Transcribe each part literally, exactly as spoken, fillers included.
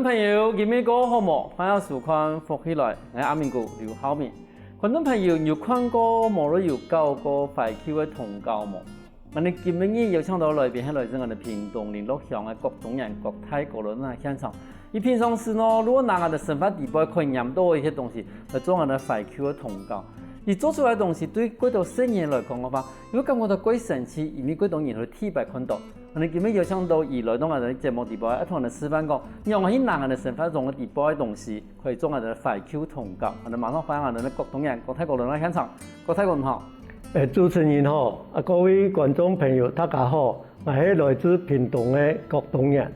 朋友，今晡日過好無？歡迎收看福氣來，𠊎阿明哥劉浩明。觀眾朋友，你有看過無？有搞過懷舊个通告無？𠊎等今晡日邀請到來賓係來自𠊎等屏東麟洛鄉个郭東元郭大哥來到現場。佢平常時呢，如果拿𠊎等生活裡背可以拈到个一些東西來做𠊎等懷舊个通告。佢做出來个東西對幾多細人來講个話，佢會感覺到幾神奇，因為幾多人會第一擺看到。 𠊎等今晡日邀請到佢來到𠊎等節目裡背，愛同𠊎等示範講，仰般去拿𠊎等生活中个裡背个東西，可以做𠊎等个懷舊通告。𠊎等馬上歡迎𠊎等个郭東元郭大哥來到現場。郭大哥你好。欸，主持人好，啊，各位觀眾朋友，大家好，𠊎係來自屏東个郭東元。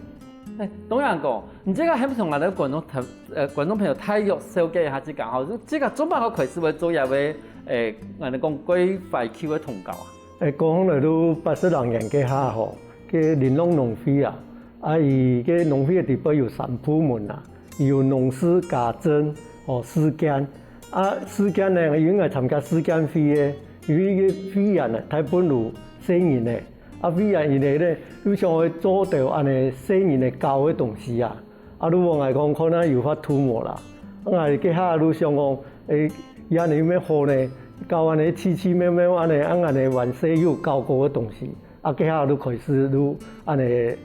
欸，東元哥，你這個還不同𠊎等觀眾朋呃觀眾朋友大約紹介一下自家吼，就自家做麼个開始會做這位，欸，𠊎等講關於懷舊个通告啊？ 欸，講來都八十零年該下吼，該麟洛農會啊，啊，佢該農會个裡背有三部門啊，有農事、家政、哦，事件。啊，事件呢，因為𠊎參加事件會个，因為該會員呢，大部分都細人呢，啊，會員佢呢，又想愛做兜恁呢細人个教个東西啊， 啊，就問𠊎講看啊有法度無啦。啊，𠊎該下就想講，欸，恁呢有麼个好呢？教恁呢奇奇妙妙恁呢，啊，恁呢還細有教過个東西。啊，該下就開始就恁呢，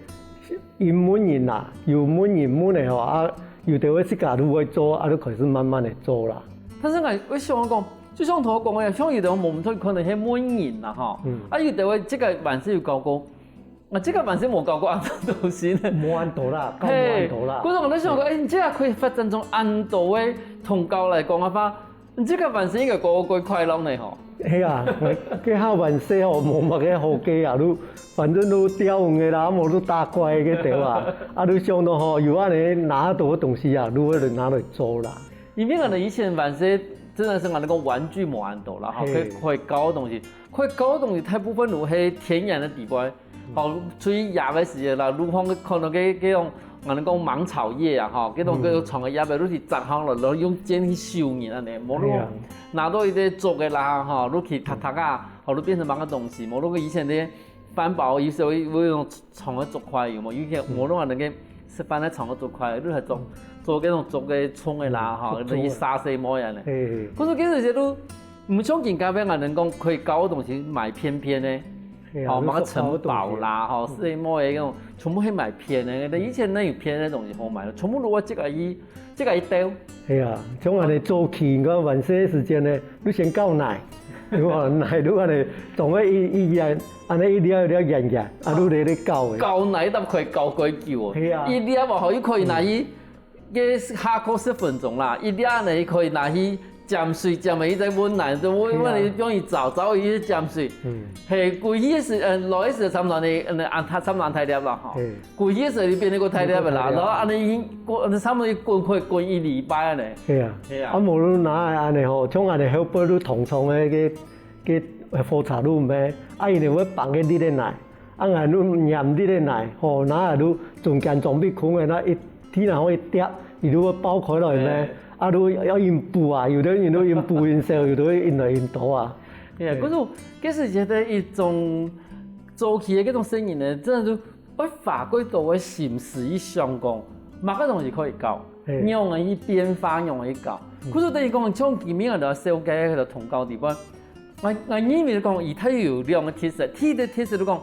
有問人啦，有問人問个吼，啊，有兜个自家就會做，啊，就開始慢慢个做啦。但是𠊎會想講，就像頭講个，像有兜無毋對，可能係問人啦吼。嗯。啊，有兜个這個還細有教過， 啊，這個還細無教過恁多東西呢。無恁多啦，教無恁多啦。嘿，故所𠊎就想講，欸，你這個可以發展成恁多个通告來講个話，你這個還細應該過過快樂呢吼。係啊，該下還細吼，無麼个好个啊，就反正就釣魚个啦，無就打怪个對啊。啊，就想到吼，有恁呢拿得到个東西啊，就會拿來做啦。因為𠊎等以前還細，真的是𠊎等講玩具無恁多啦，吼，嘿。可以可以搞个東西，可以搞个東西大部分都係田園个地方。 吼，出去野个時節啦，路項看到該該種，𠊎等講芒草葉啊，吼，該種嗯。該種長个葉仔，就去摘下來，然後用箭去收人恁呢，無就哎呀。拿到一個竹个啦，吼，就去硞硞啊，吼，就變成麼个東西，無就以前个飯包，有時候會用長个竹筷，有無？有些嗯。無就恁呢个食飯个長个竹筷，就係做做該種竹个銃个啦，吼，竹竹个。就去射細妹恁呢。嘿嘿。可是其實這都 毋像今下个𠊎等講可以搞个東西賣便便个，係啊，吼，麼个城堡啦，吼，嗯。細妹个該種，全部係賣便个。但以前哪有便个東西好賣，全部都愛自家去，自家去鬥。係啊，像恁呢早期，你看還細个時節呢，你先搞泥，你看泥就恁呢，總个一一圓，恁呢一粒一粒圓圓，啊，就在那搞个。搞泥都可以搞幾久哦。係啊。一粒啊，吼，又可以拿去 該下課十分鐘啦，一粒呢可以拿去澆水，澆了佢再溫來，就溫，係啊。溫了用佢燥，燥了佢去澆水。嗯。嘿，歸去个時，呃，來个時差不多呢，嗯，啊，佢差不多恁大粒啦，吼。嘿。歸去个時就變成一個大粒个啦，大粒个。然後恁呢已經滾，差不多滾可以滾一禮拜呢。係啊。係啊。啊，無論哪會恁呢吼，像恁呢後背就通常个，个，个，呃，火車路咩，啊，佢就會放个綠个泥， 啊，𠊎就黏綠个泥，吼，那就中間準備空个，那一地那一跌，佢就會爆開來咩，嘿。啊，就愛用補啊，有个人就用補用少，有个人用來用多啊。嘿，嘿。可是，這是一個一種早期个這種細人呢，真个就愛花幾多个心思去想講，麼个東西可以搞，嘿。仰般去變化，仰般去搞。嗯。可是等於講，像今晡日个紹介个通告裡背， 𠊎，𠊎認為講，佢大約有兩個特色。第一個特色就講，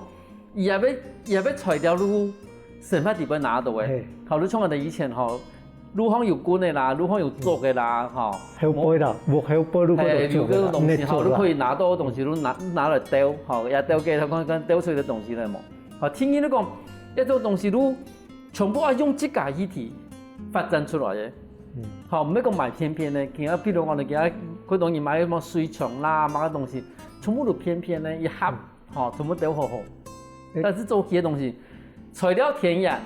佢這個，佢這個材料就生活裡背拿到个。嘿。好，就像𠊎等以前吼，路項有棍个啦，路項有竹个啦，吼。後背啦，屋後背就嘿，有个東西，吼，就可以拿到个東西，就拿，拿來鬥，吼，也鬥个，佢講，講鬥出个東西來嘛。好，第二就講，這種東西就 全部愛用自家个議題發展出來个。嗯。好，毋係講賣便便个，今下譬如講，今下，可能你買个麼个水槍啦，麼个東西，全部都便便个，一盒，嗯。吼，全部都好好。欸。但是做起个東西，材料天然，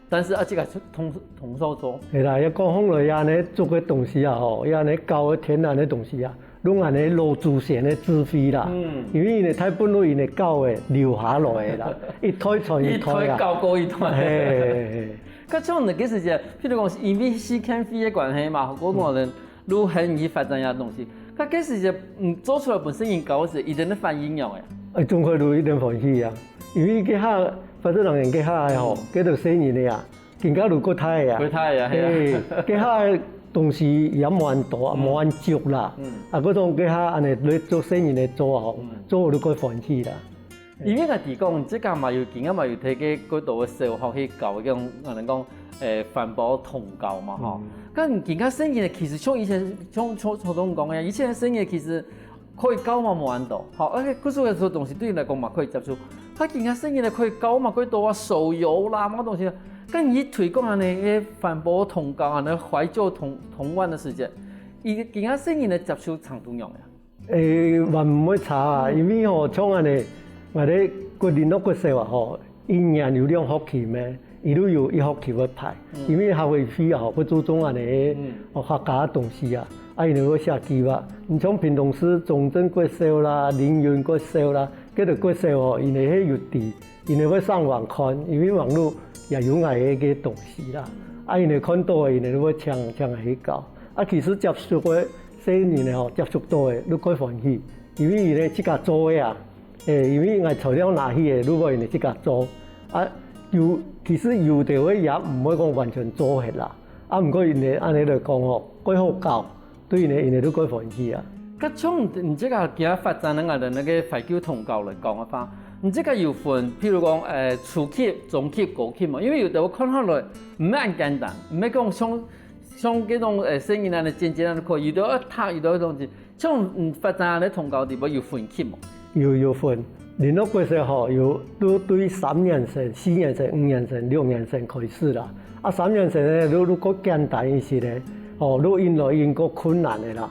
但是啊，這個是通，通手做。係啦，也講起來啊，恁呢做个東西啊，吼，也恁呢搞个天然个東西啊， 用恁呢老祖先个智慧啦，嗯。因為呢，大部分都因為教个留下來个啦，一代傳一代啊。一代教過一代。嘿，嘿，嘿。該像你該時節，譬如講，因為四縣會个關係嘛，各種人都很去發展這東西。該該時節，嗯，做出來本身人教个時，一定个反應樣个。哎，總會有一點歡喜啊，因為該下，反正人家該下个吼，嗯。該都細人个啊，更加就過大个啊。過大个啊，係啊。嘿，該下个東西也無恁多啊，嗯。無恁足啦。嗯。啊，該種該下恁樣來做細人个做啊，吼，嗯。做就過歡喜啦。因為𠊎知講，這个嘛有，今下嘛有推个過多个小學去教，講，可能講，誒，環保童教嘛，吼。嗯。但今下細人个其實像以前，像，像，像初中講个，以前个細人其實 可以教嘛無恁多，吼，而且故事个東西對你來講嘛可以接觸。佢今下細人仔可以教嘛，可以多啊手遊啦，麼東西。跟你推廣恁呢，个環保童教啊，那懷舊童童玩个時節，佢今下細人仔接觸程度仰仔？誒，還毋會差啊，因為吼，像恁呢，𠊎兜國立樂國小啊，吼， 一年有兩學期咩，佢就有一學期會排，嗯。因為客委會啊，吼，會注重恁呢，嗯。哦，客家个東西啊，啊，佢兜會寫計畫。你像屏東市中正國小啦、凌雲國小啦，該兜國小吼，佢兜係有知，佢兜會上網看，因為網路也有𠊎个个東西啦。啊，佢兜看到个，佢兜會請，請𠊎去教。啊，其實接觸个細人仔吼，接觸到个，都蓋歡喜，因為佢兜自家做个啊。 誒，因為𠊎材料拿去个，如果佢兜自家做，啊，有，其實有兜个也毋會講完全做忒啦。啊，毋過佢兜恁呢來講吼，蓋好教，對佢兜，佢兜都蓋歡喜啊。該像你這个今發展个𠊎兜那个懷舊童教來講个話，你這个有分，譬如講，誒，初級、中級、高級嘛，因為有兜看下來，毋係恁簡單，毋係講像，像該種，誒，細人仔恁呢簡簡單單可以，有兜愛讀，有兜東西， 像，嗯，發展个童教裡背有分級無？有，有分。麟洛國小吼，有，都對三年生、四年生、五年生、六年生開始啦。啊，三年生呢，都，都較簡單一些呢，吼，都應來應較困難个啦。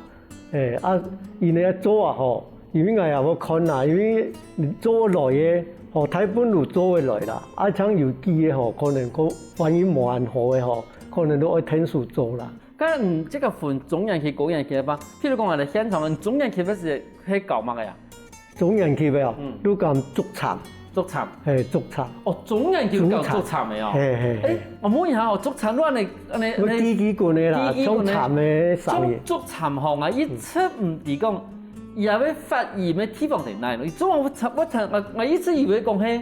誒，啊，佢兜做啊吼，因為𠊎也無看啦，因為做來个，吼，大部分都做會來啦。啊，像有幾个吼，可能較反應無恁好个吼，可能都愛𢯭手做啦。 該，嗯，這个分中年級、高年級个吧。譬如講，𠊎兜現場，中年級个係，係教麼个啊？中年級个哦，嗯。就教竹蠶。竹蠶。嘿，竹蠶。哦，中年級教竹蠶个哦。嘿，嘿，嘿。誒，𠊎問一下哦，竹蠶，你恁呢，恁呢，該吱吱滾个啦，吱吱滾个。像蠶个聲音。像竹蠶吼，𠊎一直毋知講，佢會發音个地方在哪咯。佢總係𠊎，𠊎，𠊎，𠊎一直以為講，嘿，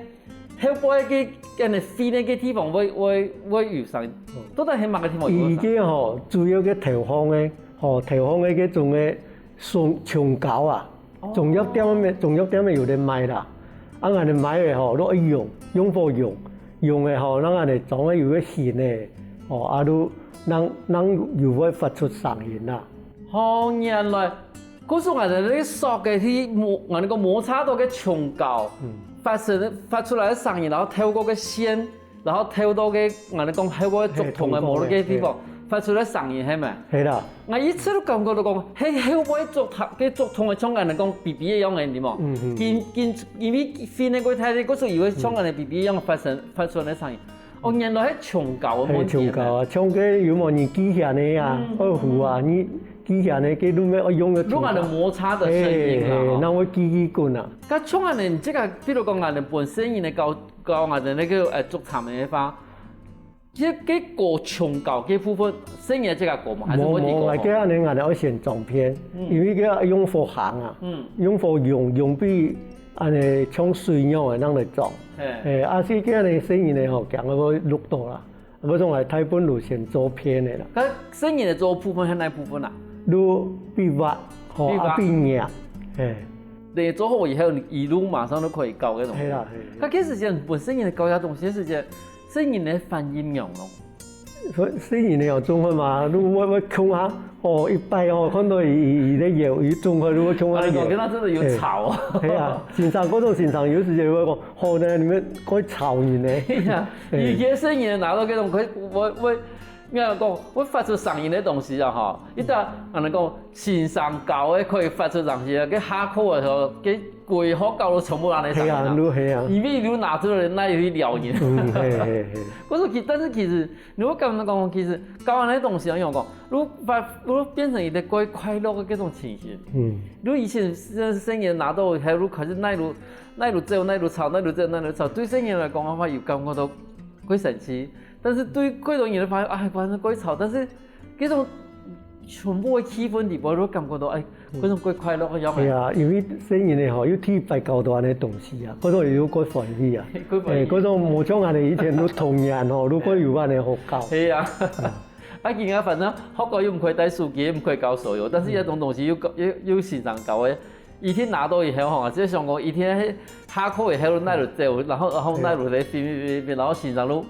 後背个，恁呢飛个地方會，會，會有聲音。到底係麼个地方有聲音？佢个吼，主要个頭項个，吼，頭項个該種个蟲，蟲膠啊，哦。中藥店个，中藥店个有得賣啦。啊，𠊎兜買个吼，都愛用，用火用，用个吼，讓𠊎兜裝个有个形个，吼，啊，都讓，讓有會發出聲音啦。哦，原來 故所𠊎兜个索个去摩，𠊎兜講摩擦到个蟲膠，嗯。發生，發出來个聲音，然後透過个線，然後透到个，𠊎兜講透過竹筒个嘿，通過个，摩个地方，嘿。發出來聲音，係無？係啦。𠊎一直都感覺到講，係，係會竹筒，个竹筒个像𠊎兜講嗶嗶个樣个，你無？嗯，嗯，嗯。緊，緊，因為飛那個太太，故所以為像𠊎兜嗶嗶个樣發生，發出來个聲音。 哦，原來係蟲膠个問題。係蟲膠啊，像該有無人鋸下呢啊，嗯。二胡啊，你鋸下呢，該路面愛用个蟲膠。用啊，摩擦的聲音啦，嘿，吼。嘿，那會吱吱滾啊。該像恁呢，這个，比如講，𠊎兜本身人个教，教𠊎兜那個，呃，竹蠶个話，這个過蟲膠个部分，細人仔自家過嗎？還是問你過？無，無，𠊎个恁呢，𠊎兜愛先裝片，嗯。因為該用火烘啊，嗯。用火用，用比 恁呢像水樣个，恁樣來裝。嘿。嘿，啊，所以這樣呢，細人仔吼，驚會熝到啦。啊，所以𠊎大部分都先做片个啦。該細人仔做部分係哪部分啊？就壁畫，吼，壁畫。啊，壁畫。嘿。等於做好以後，你一路馬上就可以教該種。嘿啦，嘿，嘿。該其實本身人教這東西个時節，細人仔反應仰咯。 所以，所以你有中文嘛？如果我，我共下，哦，一擺哦，看到佢，佢，佢在搖，佢中文，如果共下啊，你講跟他真的有吵哦。嘿。嘿啊，先生，各種先生，有時節會講，好呢，你們會吵人呢。嘿呀，嘿。有些聲音拿到這種，可以，我，我，應該講，會發出聲音的東西啊，哈，一旦，嗯。可能講，先生教的可以發出聲音，該下課的時候，該規學校都全部拿來聲音啊。嘿啊，你，嘿啊。因為你拿出來，那有去撩人。嗯，嘿，嘿，嘿。我說其，但是其實 你會感覺講，其實教恁樣个東西，仰講，就發，就變成一個怪快樂个這種情形。嗯。就以前細，細人拿到，還就開始哪路，哪路走，哪路吵，哪路走，哪路吵。對細人來講个話，有感覺到怪生氣，但是對怪多人來講，哎，反正怪吵，但是這種全部个氣氛裡背都感覺到，哎，該種怪快樂个樣仔。係啊，因為細人仔吼，又第一擺搞到恁樣東西啊，該種又怪歡喜啊。怪歡喜。哎，該種無像恁樣以前都童年吼，如果有恁樣好搞。係啊。啊，今仔反正學校又毋可以帶手機，又毋可以搞手遊，但是這種東西又搞，又，又先生搞个，一定拿到以後吼，就想講一定係下課以後哪路走，然後，然後哪路來飛飛飛飛，然後先生都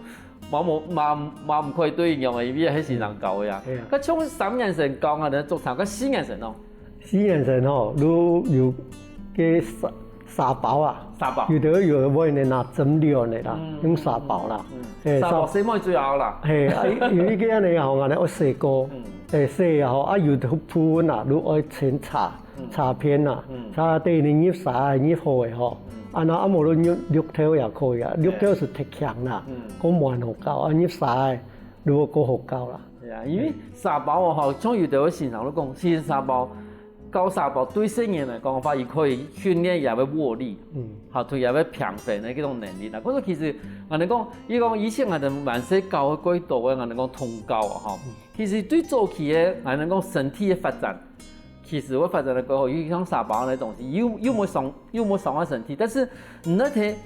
嘛無，嘛，嘛毋可以對應用个，因為係先生教个啊。係啊。該像三年生教啊，你做長，該四年生哦。四年生吼，就有个沙，沙包啊，沙包。有个，有个會呢拿針料个啦，嗯，用沙包啦。嗯，嗯。係，沙包，沙，細妹最好啦。係，啊，有一个恁樣吼，恁樣愛洗過，嗯。係，洗啊吼，啊，有个部分啊，就愛清茶。 茶片啊，茶底你入沙个入好个吼，啊，那啊無就入綠豆也可以啊，綠豆係忒強啦，過無恁好搞啊，入沙个如果過好搞啦。係啊，因為沙包哦吼，像有兜个先生都講，其實沙包，搞沙包對細人來講个話，佢可以訓練佢个握力，嗯，好，同佢个平衡个這種能力啦。可是其實，𠊎等講，佢講以前𠊎等還細搞个過多个，𠊎等講童搞啊，吼，其實對早期个，𠊎等講身體个發展， 其實會發展得過好，又像沙包那東西，又，又無傷，又無傷害身體，但是你那天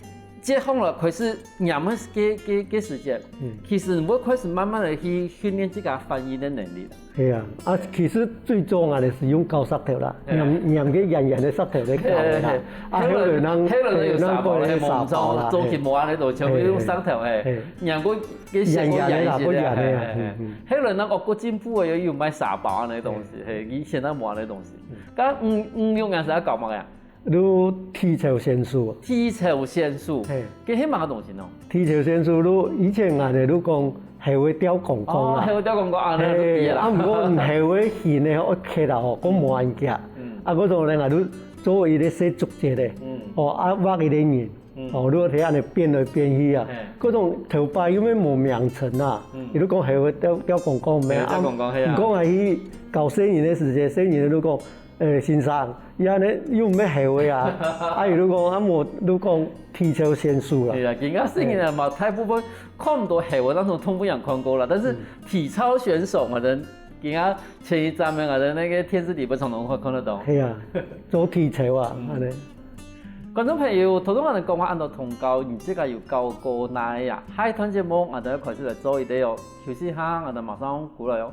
解放了，開始黏个，个，个，个時節，嗯。其實你會開始慢慢的去訓練自家反應的能力了。係啊，啊，其實最重要个係用搞石頭啦，係啊。黏，黏个圓圓个石頭來搞个啦。係，係，係。啊，後來人，後來人有沙包啦，後來人過來沙包啦，係，做起無恁樣多，全部用石頭，係，係。係。黏過 个細个圓一些个，圓圓个啦，嘿，嘿，嘿。嗯，嗯。還有人呢，哦，過進步个，又有賣沙包啊，那東西，嘿，以前那無啊，那東西。嗯。該五，五六年生搞麼个呀？就體操選手。體操選手，嘿。該係麼个東西呢？體操選手就以前啊，就講係會吊槓槓啊。哦，係會吊槓槓啊，那就畢業啦。嘿，啊，毋過毋係會形个，愛刻啊，吼，講無恁遽。嗯。啊，嗰種人啊，就做一個細竹節个，嗯。哦，啊，畫一個人。 嗯。哦，如果係恁樣變來變去啊，嘿。各種頭擺又無名稱啊，嗯。你都講係會吊，吊槓槓咩啊？嘿，吊槓槓，嘿啊。你講啊，去搞生意个時節，生意都講，誒，先生，你恁樣又毋係係會啊？啊，你都講，啊，無，都講體操選手啦。對啊，今个生意人嘛，嘿。大部分看毋到係會，當中通不想看過啦，但是體操選手嘛，嗯。人 今下前一站个，𠊎兜那個電視裡背常常會看得到。係啊，做體操啊，嗯。恁樣。觀眾朋友，頭先𠊎兜講話恁多通告，你自家有搞過哪个啊？下一段節目，𠊎兜要開始來做一個哦。休息一下，𠊎兜馬上過來哦。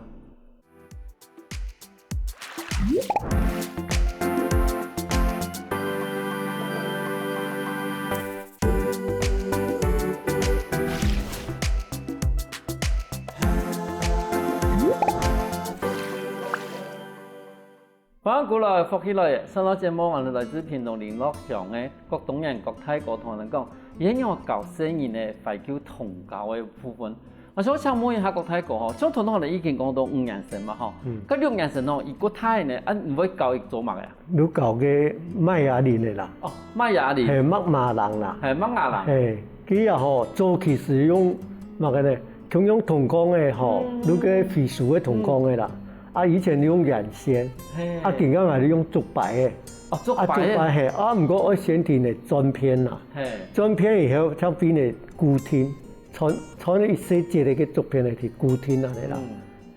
歡迎過來，福氣來了！上到節目，𠊎兜來自屏東麟洛鄉个郭東元郭大哥同𠊎兜講，佢仰般教細人仔懷舊通告个部分。 𠊎想請問一下郭大哥吼，像頭先𠊎兜已經講到五年生嘛吼，嗯。該六年生吼，佢過大呢，啊，你會教佢做麼个啊？就教佢買啞鈴个啦。哦，買啞鈴。係，抹啞鈴啦。係，抹啞鈴。係，佢啊吼，早期係用麼个呢？共樣銅管个吼，嗯。就該飛鼠个銅管个啦。嗯。啊，以前用鉛線，係。啊，今下還係用竹排个。哦，竹排个。啊，竹排，係，啊，毋過愛先提呢轉片啦。係。轉片以後，才分呢固定。 轉，轉一細節个竹片來去固定恁樣啦。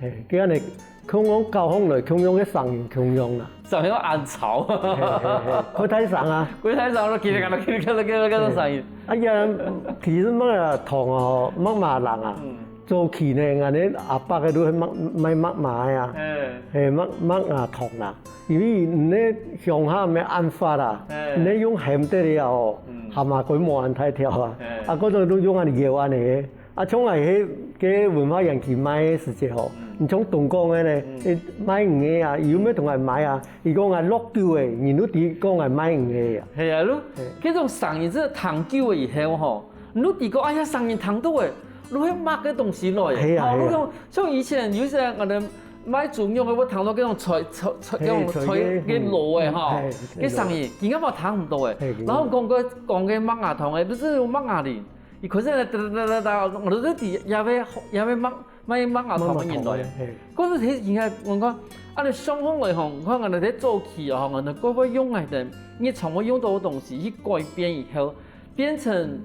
嗯。係，佢恁樣共樣搞起來，共樣个聲音共樣啦。聲音恁吵。係，係，係，過大聲啊。過大聲，嘰哩嘎啦，嘰哩嘎啦，嘰哩嘎啦聲音。係。哎呀，其實麼个糖哦，麼个馬郎啊，嗯。早期呢，𠊎兜阿伯个都係賣，賣麼个啊。係。係，麼个，麼个糖啦。 因為你鄉下無辦法啊，嘿。你用喊得了哦，嗯。蛤蟆鬼無恁大條啊，嘿。啊，嗰種都用恁樣搖恁樣个，啊，像𠊎去該文化園區賣个時節吼，嗯。你像東港个呢，嗯。誒，賣魚个啊，有無同𠊎買啊？佢講𠊎落酒个，人都知講𠊎賣魚个啊。係啊，你，嘿。這種聲音真个聽久了以後吼，你都知講，哎呀，聲音聽到个，你會麼个東西來个？係啊，哦，係啊。你講，像以前有時𠊎兜 賣豬肉个，會聽到該種菜，菜，菜，嘿，該種菜个，菜个，該箩个吼，嗯，嘿，該聲音，今下嘛聽毋到个。嘿，然後講个，講个麥芽糖个，毋係有麥芽哩，佢可是噠噠噠噠噠，𠊎都係知也會，也會麥，賣麥芽糖个人來。麥芽糖个，嘿。可是佢今下，𠊎講，恁樣相反來吼，𠊎看𠊎兜在早期啊，𠊎兜過會用个，日常會用到个東西，去改變以後， 變成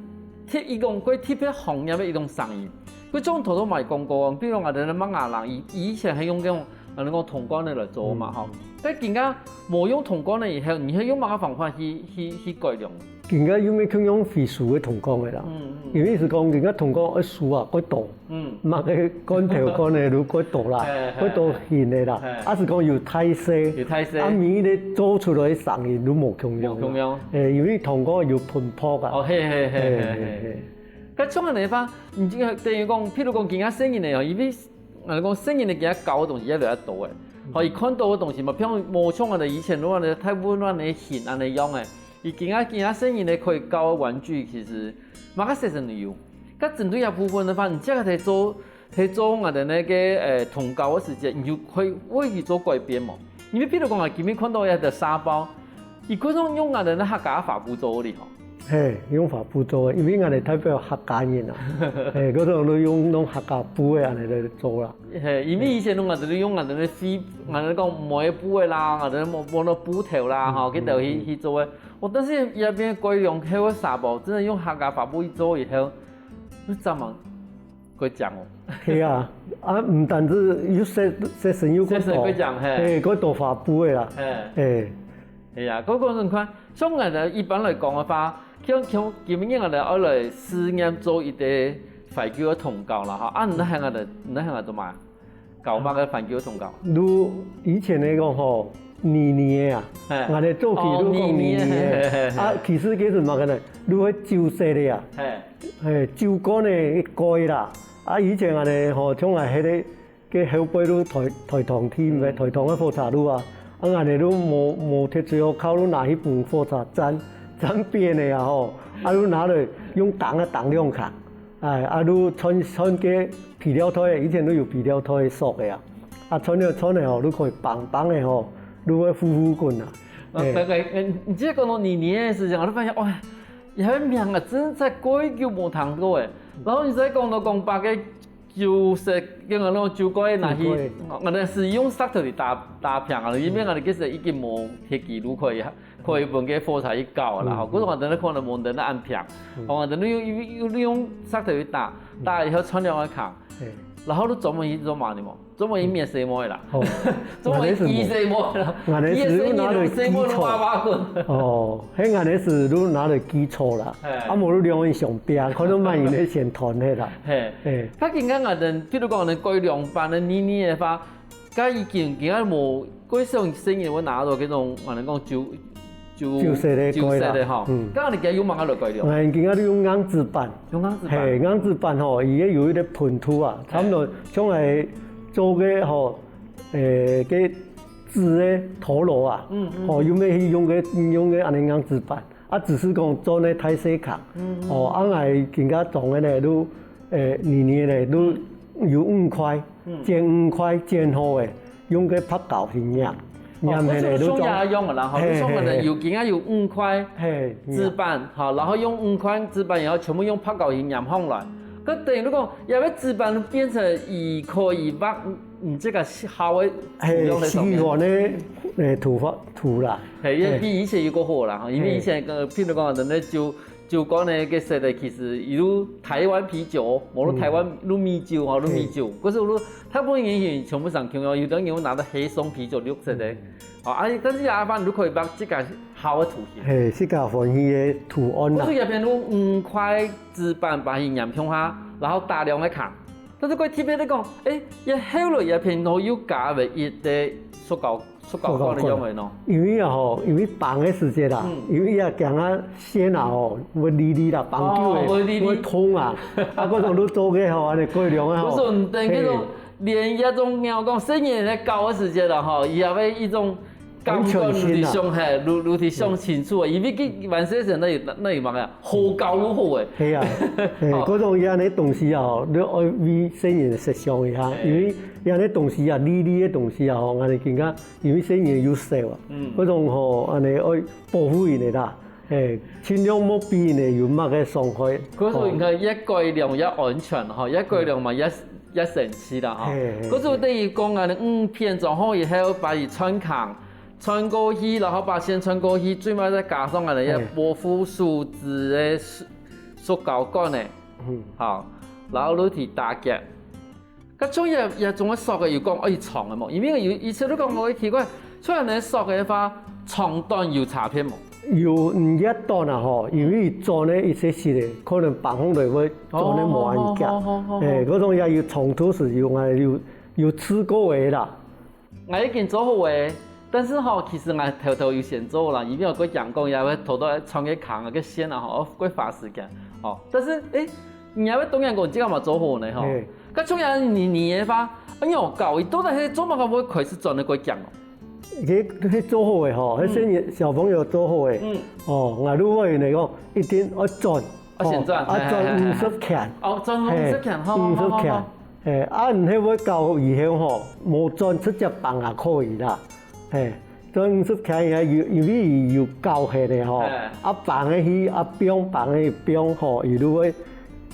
特，一種過特別行業个一種聲音。佢像頭先嘛講過，比如𠊎兜个麥芽人，以，以前係用該種，恁樣講銅罐个來做嘛吼。該今下無用銅罐个以後，你係用麼个方法去去去改良？今下有無共樣回收个銅罐个啦？嗯嗯。因為係講今下銅罐愛收啊，過多。嗯。麼个罐頭罐个都過多啦，嘿嘿過多型个啦，嘿。啊係講有大細，有大細。啊每一個做出來个聲音都無共樣。無共樣。誒，因為銅罐有噴泡啊。哦，嘿嘿嘿嘿嘿。嘿嘿嘿。該像恁樣个話，你這个等於講，譬如講今下細人仔哦，因為 𠊎講細人仔今下搞个東西越來越多誒，吼，佢看到个東西嘛，譬如無像𠊎兜以前恁樣个大溫暖个形恁樣樣誒，佢今下今下細人仔可以搞个玩具，其實麼个色彩都有。該針對這部分个話，你這个在做在做𠊎兜該个誒，銅鉸个時節，你就可以為佢做改變無？因為譬如講啊，今日看到一個沙包， 佢可以用用𠊎兜个客家花布做哩吼。嘿，用花布做个，因為𠊎兜代表客家人啊。嘿，可以用用客家布个恁樣來做啦。嘿，因為以前用𠊎兜用𠊎兜个飛，𠊎兜講棉布个啦，𠊎兜無無那布頭啦，吼，去頭去去做个。哦，但是這邊改良後个沙包，真的用客家花布去做以後，你知道嗎？ 過靚哦。係啊，啊毋單止又色色水又過多，色水過靚，嘿。嘿，過多花布个啦，嘿。嘿。係啊，過過你看，像𠊎兜一般來講个話，像像今日𠊎兜愛來試驗做一個懷舊个銅鉸啦，吼，啊你係𠊎兜你係𠊎兜做麼个？搞麼个懷舊銅鉸？如以前个講吼， 泥泥个啊，嘿。𠊎兜早期都講泥泥个，哦，泥泥个，嘿，嘿，嘿。啊其實該係麼个呢？都係酒色个啊，嘿。嘿，酒罐个蓋啦。啊以前恁樣吼，像𠊎歇个該後背都台台糖地，毋係台糖个火車路啊，啊恁樣都無無鐵錘好敲，都拿去分火車輾輾扁个啊吼，啊都拿來用釘啊釘兩下。 哎，啊就穿穿該肥料袋，以前都有肥料袋索个啊。啊穿了穿了吼，就可以挷挷个吼，就會呼呼滾啊。啊，嘿。大概，嗯，你這講到泥泥个事情，我就發現，哇，有个名啊，真在過久無聽過誒。然後你再講到講把个舊式，跟𠊎那種舊蓋拿去，舊蓋。𠊎那係用石頭去打打平啊，因為𠊎那个時已經無鐵枝路可以啊。 可以分該火車去搞啦，吼，嗯。故所𠊎等下可能無等下恁平，嗯。吼，𠊎等下用用用用石頭去打，嗯。打以後穿兩个孔，嘿。然後就專門去做麼个呢？專門去搣細妹啦，哦。專門去擠細妹啦，𠊎那時擠細妹，拿來擠草。細妹都哇哇滾。哦，嘿，𠊎那時都拿來擠草啦，嘿。啊無就兩人相拼，看到麼人个先斷忒啦。嘿，嘿。佢今下𠊎等，譬如講𠊎等改良版个泥泥个話， 該已經今下無幾少細人會拿到該種，𠊎等講舊舊舊式个蓋啦。舊式个吼，嗯。該你今下用麼个來改良？𠊎今下用硬紙板。用硬紙板。嘿，硬紙板吼，佢个有一個噴塗啊，差不多像來做个吼，誒，該紙个陀螺啊，嗯嗯。吼，有無去用个用个恁樣硬紙板？ 啊，只是講做該大細孔。嗯，嗯。哦，啊，𠊎今下裝个呢，都，誒，泥泥呢，都有五塊，嗯。剪五塊，剪好誒，用該白膠去黏，哦，黏起來就裝。像這樣个啦，吼，嘿，就像𠊎等有今下有五塊，嘿，嘿。紙板，吼，然後用五塊紙板，然後全部用白膠去黏上來。該等於講，這個紙板變成一塊一畫，嗯，這個好个，嘿，用个上面。喜歡个，誒，塗法，塗啦。 嘿，因為比以前又過好啦，吼，因為以前个，譬如講，人家酒酒罐个該色个，其實一路台灣啤酒，無論台灣路米酒吼，路米酒，可是路大部分人全部上共樣，有的人拿到黑松啤酒綠色个，哦，啊，但是阿爸你可以畫自家好个圖形。嘿，自家歡喜个圖案啦。故所這片路五塊紙板把佢黏向下，然後打兩个孔。但是佢特別个講，誒，這後來這片路又加了一個塑膠 塑膠罐个樣个喏。因為啊吼，因為放个時節啦，嗯。因為啊驚啊線啊吼，會離離啦，放久个，哦，會離離。會痛啊，啊，該種都做个吼，恁樣改良啊吼。不是，等該種，嘿。連這種𠊎講細人仔搞个時節啦吼，也會一種感覺，安全性啊。如果想，嘿，如如果想清楚啊，因為佢萬歲神那有那有嘛个，好搞如何誒。嘿啊，嘿，哦。該種這樣个東西啊吼，你愛為細人設想一下，嘿。因為這樣个東西啊，離離个東西啊吼，𠊎等更加 因為細人又小啊，嗯。該種吼，恁樣愛保護佢等啦，嘿，盡量莫分佢等有麼个傷害。可是你看，吼。也改良也安全吼，也改良嘛，也也省氣啦吼。嘿，嘿，可是等於講啊，五片裝好以後，把佢穿孔，穿過去，然後把線穿過去，最尾再加上啊，嘿。也保護樹枝个塑塑膠管呢，嗯。好，然後落去打結。該像這這種个索仔有講愛長个無？因為有一次你講過奇怪，像恁仔索仔个話，長短有差別無？有，嗯，也短啊吼，因為轉个一些時咧，可能放風來會轉个無恁遽。哦，好，好，好，好。欸，該種也有長度係有啊，有有試過个啦。 𠊎已經做好欸，但是吼，其實𠊎頭頭有先做啦，因為𠊎過驚講也會頭頭愛穿个空啊，个線啊吼，過花時間吼。但是欸，你也會當然講這個嘛做好呢吼。嘿。該像樣你你个話，哎喲，搞伊到底係做麼个會開始轉个過驚哦？佢佢做好个吼，嗯。佢細人小朋友做好个。嗯。哦，𠊎如果有人講一定愛轉，啊，先轉，哦，啊，嘿，嘿，嘿，嘿。轉五十圈。哦，轉五十圈，嘿，好，好，好，五十圈。好。 嘿，啊，你係會搞以後吼，無轉直接放也可以啦。嘿，轉五十圈也有，因為有搞忒个吼，嘿。啊，放个去，啊，放，放个放吼，佢就會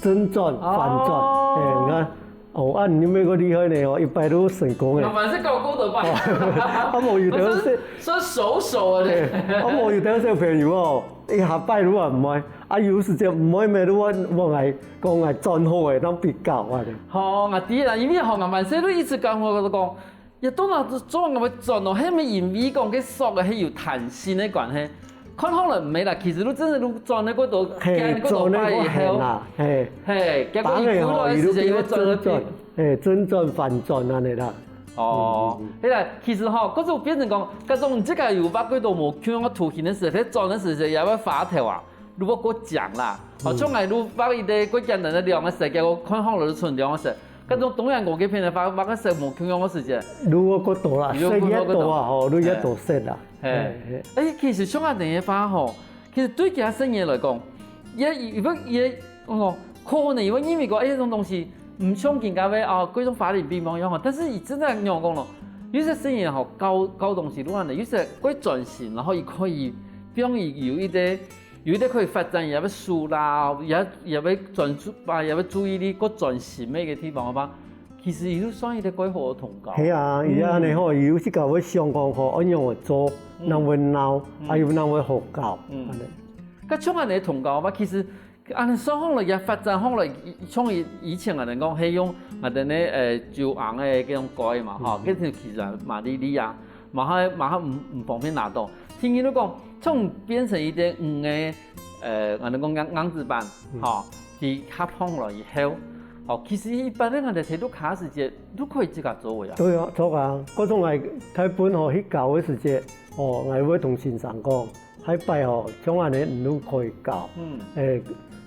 正轉、反轉。哦。嘿，你看，哦，啊，你乜个厲害呢哦，一擺都成功个。慢慢係搞過的吧。哦，啊，無有的係，我是說熟熟的。嘿，啊，無有的小朋友哦，一下擺都還毋會。 啊，有時節毋會咩，你問問𠊎講𠊎轉好个，當比較啊。吼，𠊎知啦，因為吼，𠊎萬歲都一直講，𠊎都講，也都拿做𠊎會轉哦，係毋係因為講个索个係有彈性个關係？看好了毋係啦，其實你真正你轉个過多，嘿，轉个過多擺以後，啦，嘿。嘿，結果佢回來个時間又轉了正轉，嘿，正轉反轉恁仔啦。哦，嗯，嗯，嗯。係啦，其實吼，嗰種變成講，該種你自家有畫過多無共樣个圖形个時候，佢轉个時候也會花頭啊。 如果過靚啦，哦，嗯。像𠊎如畫一個過簡單个兩個色，結果看好了就賰兩個色。該種東洋國个片个畫，畫个色無共樣个時節。如果過多啦，如果過多。色越多啊，吼，你越多色啦。嘿。嘿，嘿。欸，其實像恁樣个話吼，其實對其他細人來講，也，也，也，哦，可能因為認為講，欸，這種東西，毋像人家个，哦，各種花裡胡哨樣吼，但是佢真的仰講咯，有些細人吼，搞，搞東西，如果呢，有些會專心，然後佢可以，比方佢有一個 有一個可以發展，也會手啦，也，也會專注，啊，也會注意力，過專心个一個地方个話，其實佢就算一個過好个同教。係啊，嗯。佢恁樣吼，佢有時間會想講吼，愛仰仔做，嗯。哪會鬧，嗯。啊，又哪會好搞，嗯。恁樣。該像恁樣个同教个話，其實恁樣算好了，也發展好了，像以，以前恁樣講，係用恁樣个，呃，酒罌个這種蓋嘛，吼，嗯。這其實嘛，你，你啊， 嘛還，嘛還毋，毋方便拿到。第二就講，從變成一個魚个，呃，𠊎等講硬，硬紙板，嗯。吼，佢合上來以後，吼，其實一般个𠊎等在屋下个時節，都可以自家做个啊。對啊，著啊，各種來大部分吼去搞个時節，哦，𠊎會同先生講， 下擺吼，像恁樣你就可以搞。嗯。欸，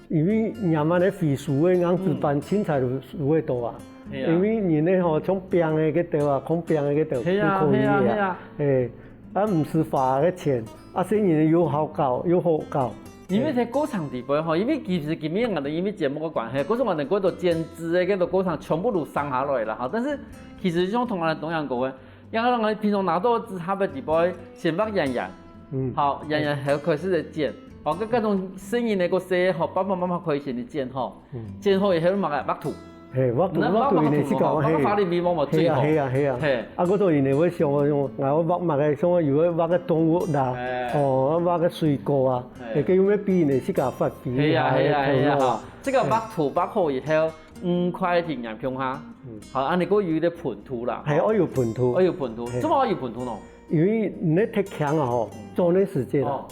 因為黏恁樣个回收个硬紙板，嗯。凊彩就收會到啊。係啊。因為人个吼，像餅个該兜啊，空餅个該兜，係啊，就可以个啊。係啊，係啊。欸，啊，毋使花个錢，啊，細人又好搞，又好搞。因為在過程裡背吼，因為其實今日𠊎等因為節目个關係，故所𠊎等過多剪輯个該兜過程全部都省下來了哈。但是其實像同𠊎等東洋國个， 然後𠊎平常拿到紙盒个底背，先畫圓圓。嗯。好，圓圓後開始來剪。好，該，該種細人个个細，好，爸爸媽媽可以先去剪，吼。嗯。剪好以後，嘛个畫圖。嘿，畫圖，那畫圖，畫圖，畫圖，畫圖，嘿。畫个花裡胡哨嘛最好。嘿啊，嘿啊，嘿啊。嘿。啊，𠊎做人會想哦，𠊎畫麼个，像有个畫个動物啦，哎。哦，畫个水果啊，哎。會个有咩比人自家發揮厲害个頭腦啊。嘿啊，嘿啊，嘿啊，好。這個畫圖畫好以後， 五塊定兩共下。嗯。好，恁樣過有一個盆土啦。嘿，愛有盆土。愛有盆土，嘿。做麼个愛有盆土呢？因為你忒輕啊吼，嗯。轉个時節啊，哦。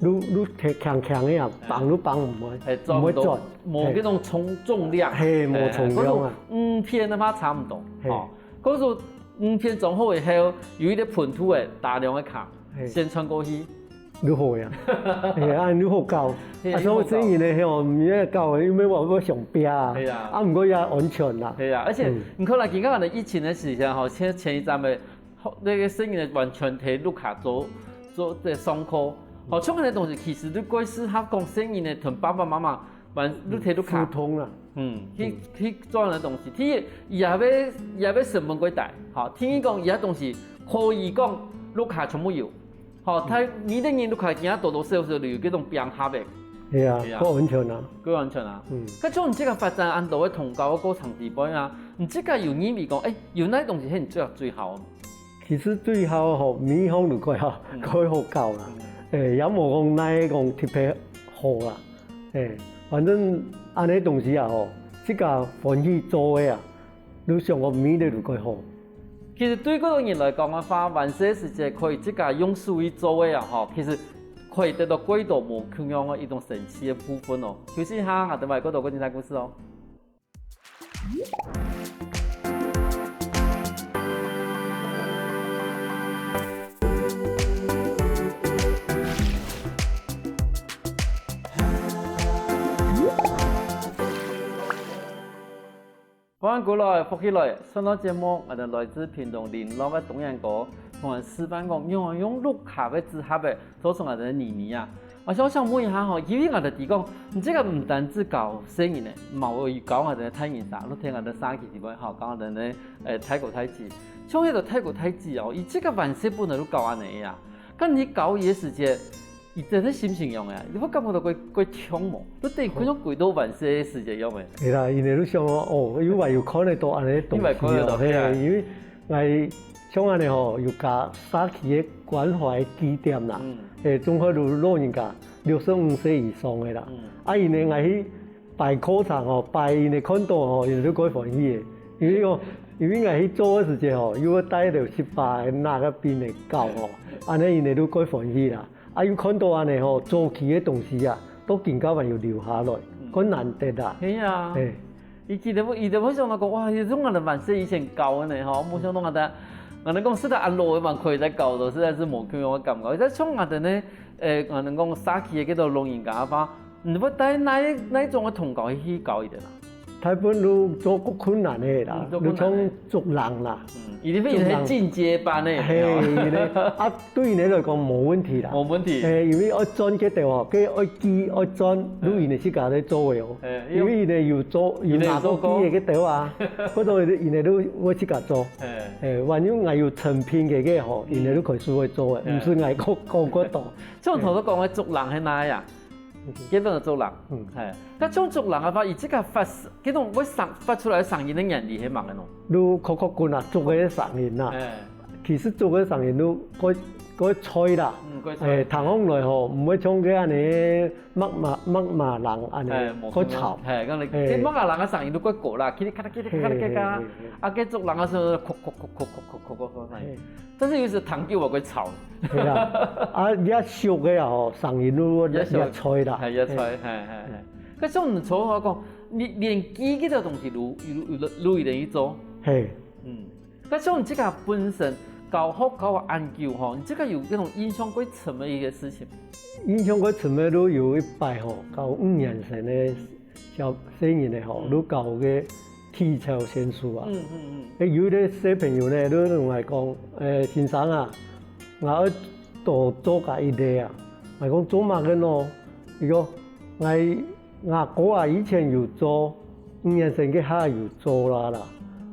你，你忒輕輕个啊，哎。放都放毋會，嘿，毋會轉。無該種重，重量。嘿，無重量啊。哎，可是五片个話差毋多，嘿。哦，可是五片裝好以後，有一個盆土个，打兩個卡，嘿。先穿過去。 愈好呀。嘿，啊，愈好搞。嘿，啊，所以愈好搞。細人仔吼，毋愛搞，因為𠊎，𠊎想拚啊。嘿啊。啊，毋過也安全啦。嘿啊，而且，嗯。你看啦，今个疫情个時間吼，前，前一站个，吼，該个細人仔完全在屋下做，做這上課。吼，像恁个東西，其實都過適合講細人仔同爸爸媽媽 完，你在屋下。互動啦。嗯，去，嗯。去做恁个東西。第一，佢也會，也會成本過低。吼，第二講，佢个東西可以講屋下全部有。吼，嗯。佢每個人屋下今下多多少少都有這種餅盒个。係啊，係啊。較安全啊。較安全啊。嗯。該像你這個發展恁多个同教个過程裡背啊，你自家有認為講，欸，有哪東西係你最，最好个？ 其實最好吼，每項都蓋好，嗯。蓋好搞啦。嗯。欸，也無講哪個講特別好啦。欸，反正恁个東西啊吼，自家歡喜做个啊，就想講味道就蓋好。其實對蓋多人來講个話，還細時節可以自家用手去做个啊，吼，其實可以得到蓋多無共樣个一種神奇个部分哦。休息一下，𠊎等會過多个精彩故事哦。 歡迎歸來，福氣來！上到節目，𠊎等來自屏東麟洛个東源哥，同𠊎示範講，仰般用鹿跤个紙盒仔，做出𠊎等个米米啊。𠊎想想問一下吼，因為𠊎等知講，你這個毋單止教細人仔，嘛會教𠊎等个大人儕，落天𠊎等社區裡背吼，教𠊎等个，誒，大哥大姊。像這個大哥大姊哦，佢這個還細本來就教恁仔啊。該你教佢个時節， 佢真个心情仰仔啊？你會感覺到佢，佢暢無？你等於佢像歸到還細个時節樣仔。係啦，因為你想哦，哦，又還有看得到恁仔个東西哦，又還看得到，嘿，係啊。因為𠊎像恁仔吼，有加社區个關懷據點啦，嗯。嘿，總會有老人家六十五歲以上个啦。嗯。啊，因為𠊎去擺課程吼，擺佢等看到吼，佢等就蓋歡喜个。因為哦，因為𠊎去做个時節吼，又會帶到七八个那個兵來教吼，恁仔佢等就蓋歡喜啦。 啊，又看到恁仔吼，早期个東西啊，到今下還有留下來，嗯。蓋難得啊。係啊。嘿。佢記得，佢等會想到講，哇，這種𠊎等還細以前教个呢吼，無想到𠊎等，𠊎等講實在恁老个還可以再教到，實在是無共樣个感覺。再像𠊎等呢，誒，𠊎等講社區个這兜老人家个話，你會帶哪，哪一種个童謠去教佢等啊？ 大部分都做較困難个啦，嗯，做困難个。就像竹籠啦。嗯，一定會有些進階班个，嘿，有無？佢等，啊，對佢等來講無問題啦。無問題。嘿，因為愛轉該兜哦，該愛鋸愛轉，嗯。就佢等自家在做个哦。嘿，因為佢等有做，有拿過鋸个該兜啊，或者佢等就會自家做。嘿。嘿，萬一𠊎有成品个該吼，嗯。佢等就開始會做个，嗯。毋使𠊎講，講過多。像頭先講个竹籠係哪樣？ 嗯。基本上竹籠。嗯。嘿，該種竹籠个話，佢自家發，該種會聲，發出來个聲音个原理係麼个呢？就敲敲棍啊，竹个聲音啊。嘿。其實竹个聲音就蓋，蓋脆啦。嗯，蓋脆。嘿，聽起來吼，毋會像該恁仔，麥麻，麥麻鈴恁仔，嘿，無蓋吵。嘿，講你，嘿。該麥麻鈴个聲音就蓋高啦，噼里咔啦，噼里咔啦，嘿，嘿，嘿，嘿。啊，該竹籠个聲音，敲敲敲敲敲敲敲敲聲音。嘿。 但是有時聽久啊，會吵。係啦，啊，也熟个啊吼，聲音就也，也熟，也脆啦。嘿，也脆，嘿。嘿，嘿，嘿。該像你頭先講，你連鋸這兜東西都，都，都，都有人去做。嘿。嗯。該像你自家本身教學教恁久吼，你自家有該種印象最深个一個事情？印象最深个就有一擺吼，教五年生个 小細人仔吼，嗯。就教該體操選手啊。嗯，嗯，嗯。誒，有一個小朋友呢，就同𠊎講，誒，先生啊，𠊎愛多做加一個啊。𠊎講做麼个呢？佢講，𠊎，吾哥啊，以前有做，五年生該下有做啦啦。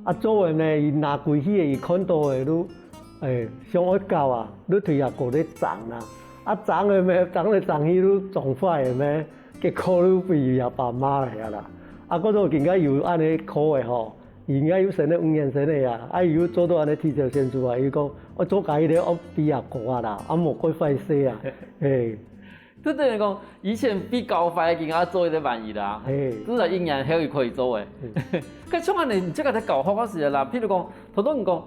啊，做完呢，佢拿歸去个，佢看到个，就，誒，想愛搞啊，就對阿哥咧爭啦。啊，爭个咩，爭來爭去就撞壞个咩。 結果就分佢阿爸罵了啦。啊，過後今下有恁仔个吼，今下又升到五年生个啊，啊，又做到恁仔體操選手啊，佢講，愛做加一個愛比阿哥啊啦，啊，莫怪壞勢啊，嘿。就等於講，以前比較壞个，今下做一個萬一啦，嘿。至少一年後又可以做誒。嗯。該像恁仔，你這個在教學个時節啦，譬如講，頭頭你講，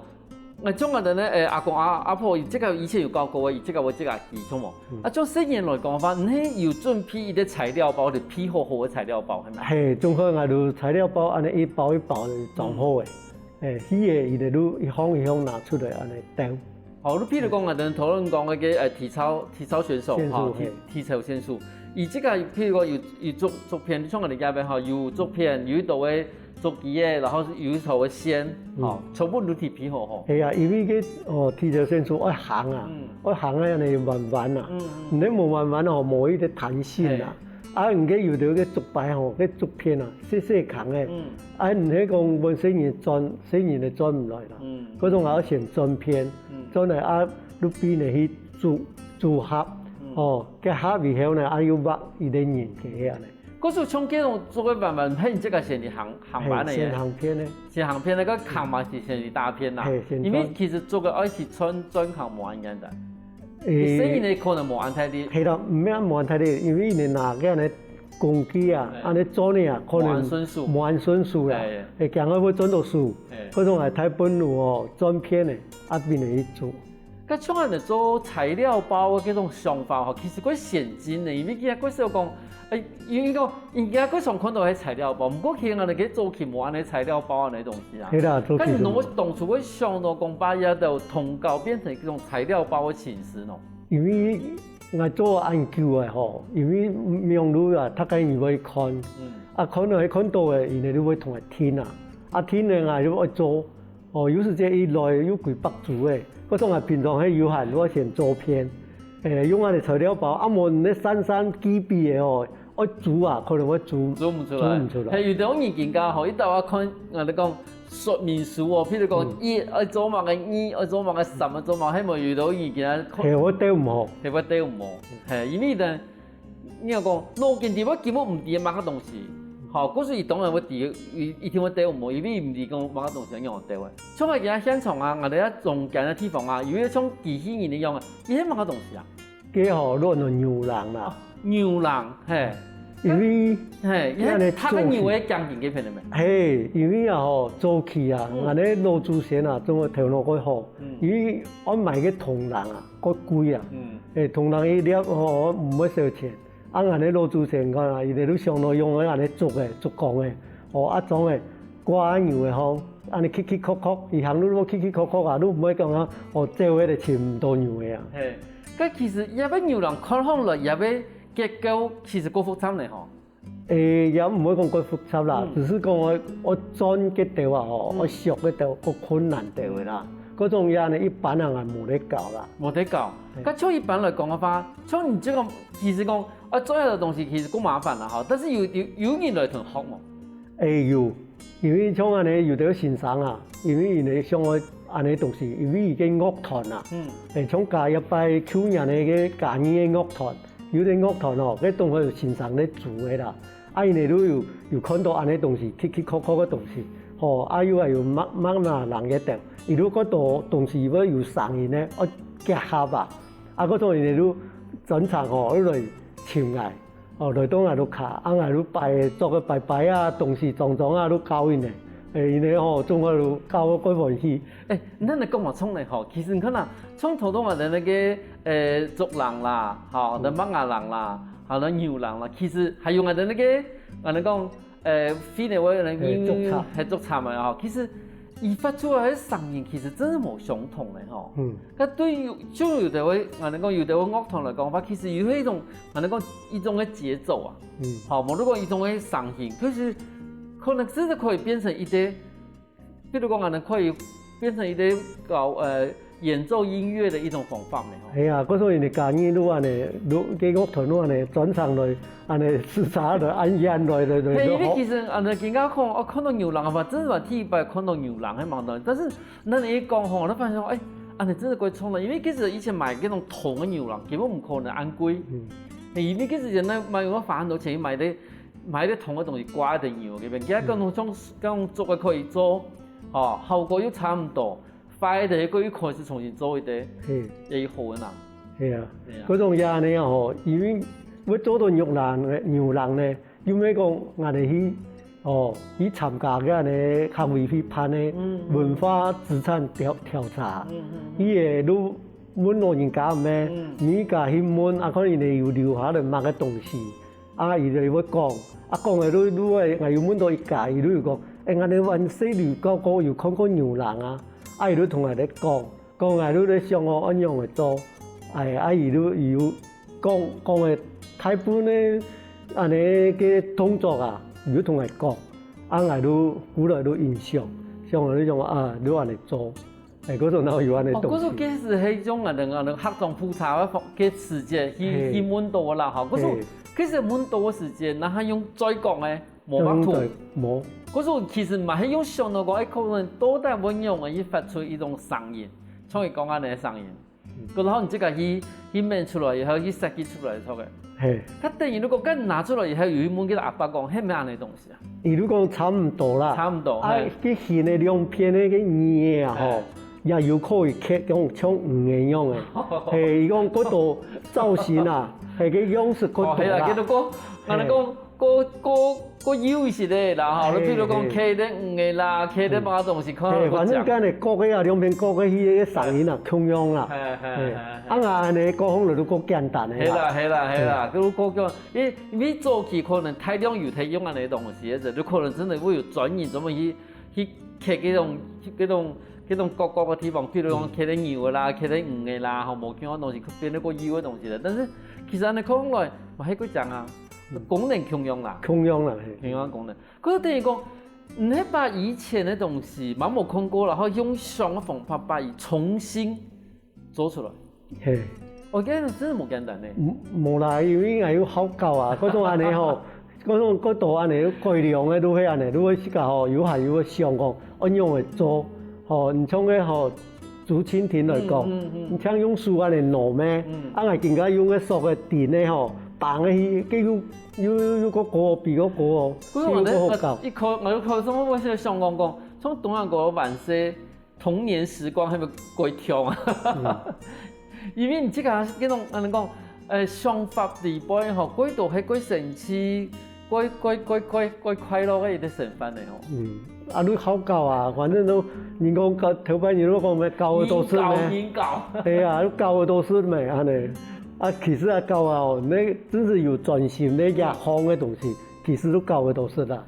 誒，像𠊎等呢，誒，阿公阿，阿婆，這個以前有教過个，這個會自家記，像無？嗯。啊，像細人來講个話，你係有準備一個材料包，就備好好个材料包，係無？嘿，總共𠊎就材料包恁仔一包一包裝好个。嗯。誒，去个佢等就一項一項拿出來恁仔等。哦，你譬如講，𠊎等頭先講个，誒，體操，體操選手，選手，吼，體，嘿。體操選手，佢這個譬如講有，有竹，竹片，像𠊎等這邊吼，有竹片，有一兜个 竹枝仔，然後有一頭个線，嗯。吼，全部都提備好吼。係啊，因為該，哦，體操選手愛行啊，嗯。愛行啊，恁仔彎彎啊。嗯，嗯。你無彎彎吼，無一個彈性啊。嘿。啊，你該有兜个竹排吼，該竹片啊，細細空个。嗯。啊，你該講分細人轉，細人仔轉毋來啦。嗯。該種還愛先轉片，嗯。轉來啊，就分佢去組，組合，嗯。哦，該合以後呢，啊，又畫一個人个恁仔。 故所像這種竹个彎彎片，這個先去行，行板个。嘿，先行片个。先行片个，該空嘛是先去打片啦。嘿，先轉。因為其實竹个愛去轉，轉空無恁簡單。誒，細人仔可能無恁大力。係啦，毋免無恁大力，因為你拿个呢，工具啊，恁呢轉个啊，可能無恁順手。無恁順手啦，會驚佢會轉到手，該種係大部分哦，轉片个，啊，變成一組。該像恁呢做材料包个這種想法吼，其實較先進个，因為佢較少講，哎，因為講，人家較常看到係材料包，毋過其實𠊎等个早期無恁呢材料包恁呢東西啊。係啦，早期。但是你當初會想到講把這兜通告變成一種材料包个形式呢？ 因為𠊎做恁久个吼，因為網路啊，大家人會看，啊，看到係看到个，佢等就會同𠊎訂啊，啊，訂个𠊎就愛做，哦，有時節一來又幾百組个，該種啊，平常係有閒，𠊎先做片，誒，用恁呢材料包，啊，無你散散寄分个哦，愛煮啊，可能會煮，煮毋出來。煮毋出來。係，有兜人更加吼，一到啊看，𠊎等講， 說明書哦，譬如講一愛做麼个，二愛做麼个，三愛做麼个，係無有兜意見啊？係會鬥毋好。係會鬥毋好，係，因為呢，你講腦筋裡背根本毋知麼个東西，好，故所佢當然會知，佢一定會鬥毋好，因為毋知講麼个東西仰鬥个。像𠊎今日現場啊，𠊎等這中間个地方啊，有一種機器人个樣啊，佢係麼个東西啊？ 該吼，落到牛郎啦。牛郎，係。因為，係，因為佢係踏个牛个頸根該片个咩？係，因為啊吼，早期啊，𠊎等老祖先啊，總係頭腦較好，因為愛買个銅鐺啊，較貴啊。誒，銅鐺一粒吼，毋會少錢。啊，𠊎等老祖先講啊，佢等都想到用个恁呢竹个，竹篙个，哦，啊，裝个，掛牛个吼，恁呢曲曲曲曲，佢行路都曲曲曲曲啊，都毋會講啊，哦，走个就尋毋到牛个啊。係。 該其實這个牛郎看起來這个結構其實較複雜呢吼。誒，也毋會講較複雜啦，只是講愛愛轉結構啊吼，愛熟結構較困難兜个啦。該種樣呢，一般人也無得搞啦。無得搞。該像一般來講个話，像你這個其實講，啊，做這個東西其實較麻煩啦吼，但是有有有人來同學無？誒，有，因為像恁呢，有兜先生啊，因為佢等想愛恁呢東西，因為已經樂團啊，誒，像加一擺舊年个該嘉義个樂團，有兜樂團哦，該當好有先生咧組个啦。啊，佢等都有有看到恁呢東西，曲曲曲曲个東西，吼，啊，又還有麼麼拿人个等，佢都看到東西會有聲音呢，愛結合啊，啊，該種佢等都專程吼，愛來尋𠊎。 哦，來到𠊎屋下，啊，𠊎就擺，做个擺擺啊，東西裝裝啊，就交佢呢。誒，佢呢吼，總个就交个較歡喜。誒，恁樣講嘛，像呢吼，其實你看啊，像頭先𠊎等該个，誒，竹郎啦，吼，該麥芽郎啦，還有牛郎啦，其實還有𠊎等該个，𠊎等講，誒，飛呢，𠊎等係竹插。係竹插嘛吼，其實佢發出來个聲音其實真係無相同个吼。嗯。 該對於就有兜个，𠊎等講有兜个樂團來講个話，其實有一種，𠊎等講一種个節奏啊。嗯。好，無論講一種个聲音，其實可能真的可以變成一个，比如講，𠊎等可以變成一个搞，呃，演奏音樂的一種方法呢，吼。係啊，故所以人家嘉義就恁呢，就，該樂團就恁呢，專程來，恁呢，視察來，恁樣來，來，來，嘿，因為其實，啊，人家講，哦，看到牛郎嘛，真係嘛，第一擺看到牛郎，還蠻多。但是 該你一講吼，𠊎發現說，誒，恁呢真係較衝了，因為其實以前買該種銅个牛郎，根本毋可能恁貴。嗯。誒，因為其實現在買，𠊎花很多錢去買个，買个銅个東西掛在牛該片，其實該種像，該種竹个可以做，吼，效果又差毋多，壞个又可以重新做一个，嘿。也好个啦。係啊，係啊。該種也恁呢吼，因為愛做到牛郎呢，牛郎呢， 因為講𠊎等去，哦，去參加該恁呢客委會辦个文化資產調調查，佢个就問老人家咩，每家去問，啊，看佢等有留下來麼个東西，啊，佢就會講，啊，講个就就會，𠊎有問到一家，佢就有講，誒，𠊎等還細个時節有看過牛郎啊，啊，佢就同𠊎等講， 講𠊎就在想哦，恁樣个做，哎，啊，佢就佢就講講个大部分个恁呢个動作啊，佢就同𠊎講，啊，𠊎就後來就印象，想𠊎就想啊，就恁呢做，哎，該時候哪有恁呢哦，東西？該時候其實係用𠊎等𠊎等客庄普查个方个時節去嘿。去問到个啦，吼，該時候嘿。其實問到个時節，然後用嘴講个， 無辦法。對，無。可是其實嘛，係用想到講，哎，可能到底會仰般去發出一種聲音，像佢講恁呢个聲音。嗯。可能你自家去去編出來以後，去設計出來个。嘿。佢等於如果該拿出來以後，有去問該阿伯講，係毋係恁呢東西啊？佢就講差毋多啦。差毋多，啊，嘿。佢翕个兩片个，該魚个啊，吼，嘿。也有可以刻，講像魚个樣个。嘿，佢講該兜造型啊，嘿，該樣式該哦，係啦，兜啦。佢就講，嘿。恁呢講，過過過幼一息个啦吼，你比如講刻一个魚个啦，刻一个麼个東西，可能會講。反正該个角个啊，兩片角个彼个聲音啊，共樣啦。啊，𠊎恁呢講起來就較簡單个啦。係啦係啦係啦，就較簡，因為因為早期可能大量有在用恁呢个東西个時，就可能真个會有專人專門去去刻該種該種該種角角个地方，比如講刻个牛个啦，刻个魚个啦，吼，無共樣个東西，變到較幼个東西了。但是其實恁呢看來，嘛係較靚啊，功能共樣啦，共樣啦，係。共樣个功能。可是等於講，你係把以前个東西，嘛無看過，然後用相同个方法把佢重新做出來。係。哦，這真係無簡單呢。無啦，因為𠊎有好搞啊，該種恁呢吼，該種該多恁呢改良个都係恁呢，都會自家吼，有下有會想講，仰般个做，吼，你像个吼，竹蜻蜓來講，你像用手恁呢挼咩？啊，𠊎今下用个索个釘个吼，綁个去，該又又又又較高，比較高哦，所以又較好搞。一開，𠊎一開始𠊎就想講講，從東洋國个晚些 童年時光還無改掉啊。因為你這个該種，恁呢講，呃，想法裡背吼，過到係過神奇，過過過過過快樂个一个生活呢吼。嗯，啊，你好搞啊，反正都，你講搞，頭擺你都講咩，搞个都係咩？人搞人搞。對啊，搞个都係咩，恁呢。啊，其實啊，搞啊，哦，你真係有專心个，這項个東西，其實都搞个都係啦。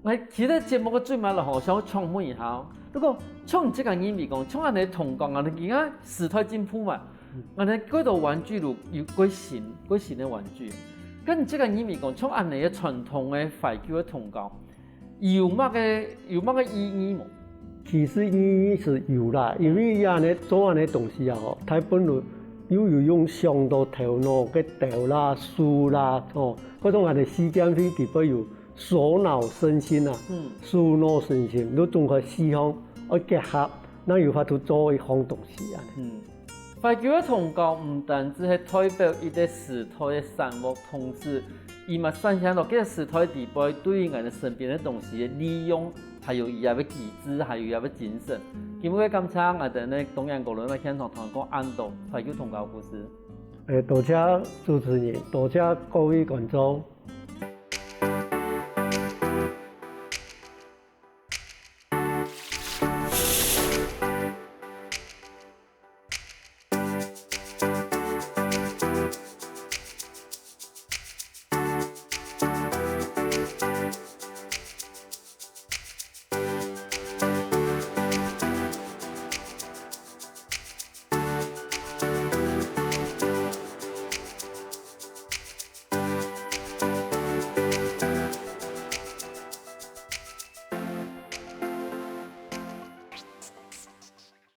𠊎其實節目个最尾了吼，想要請問一下哦，如果像你這个認為講，像恁呢同講啊，你今下時代進步嘛，恁呢幾多玩具都有過新，過新个玩具。該你這个認為講，像恁呢个傳統个懷舊个同搞，有麼个有麼个意義無？其實意義係有啦，因為恁呢做恁呢東西啊吼，大部分都又有用想到頭腦个頭啦、手啦，吼，該種恁呢時間會特別有 手腦身心啊，手腦身心，你總係四項愛結合，正有法度做一項東西啊。嗯，懷舊个同搞毋單止係代表一个時代个產物，同時佢嘛算係到這个時代裡背對於𠊎等身邊个東西个利用，還有佢个機制，還有佢个精神。今日感謝𠊎等个東洋國人个現場同講恁多懷舊同搞故事。誒，多謝主持人，多謝各位觀眾。